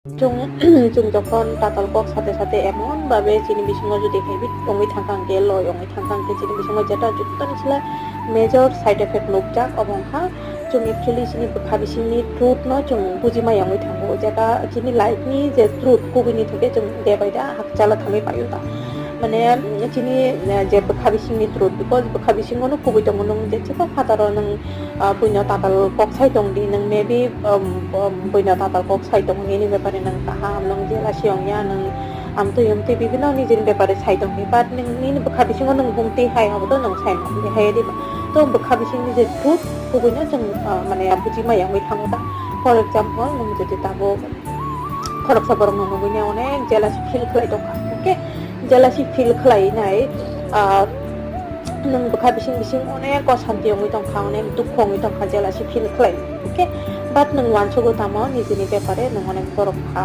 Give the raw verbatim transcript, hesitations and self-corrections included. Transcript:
Chwng chwng jokhon tatal kok sate sate emon babe chini bisingo jodi habit wngwi thangkha hwnkhe, loi wngwi thangkha hwnkhe chini bisingo jeta jotoni sle major side effect nukjak, obo wngkha chwng actually chini bwkha bisingni truth no chwng buji maya wngwi thango, jeta chini life ni je truth kubuni thangkhe chwng de bai da hakchala thangwi paio ta. Mane chini je bwkha bisingni truth, because bwkha bisingo no kubui tongo, nwng je chikon phataro nwng ah, buino tatal kok sai tong di, nwng maybe, um, um, buino tatal kok sai tong nini bepare nwng kaham, nwng jealousy ong ya, nwng amtwi amtwi bibino nijini bepare sai tong di, but nwng nini bwkha bisingo nwng bumtwi hai abo to nwng sai man di hai di ba. To bwkha bisingni je truth, kubuino chwng, ah, mane buji maya wngwi thango ta. For example, nwng jodi tabuk khoroksa borokno nugwi ne onek jealousy feel khlai tongkha, okay? Jealousy feel khlai nai, ah, nwng bwkha bising bising onek osanti wngwi tongkha, onek dukho wngwi tongkha, jealousy feel khlai, okay? But nwng uansugo tamo nijini bepare nwng onek borok, ah,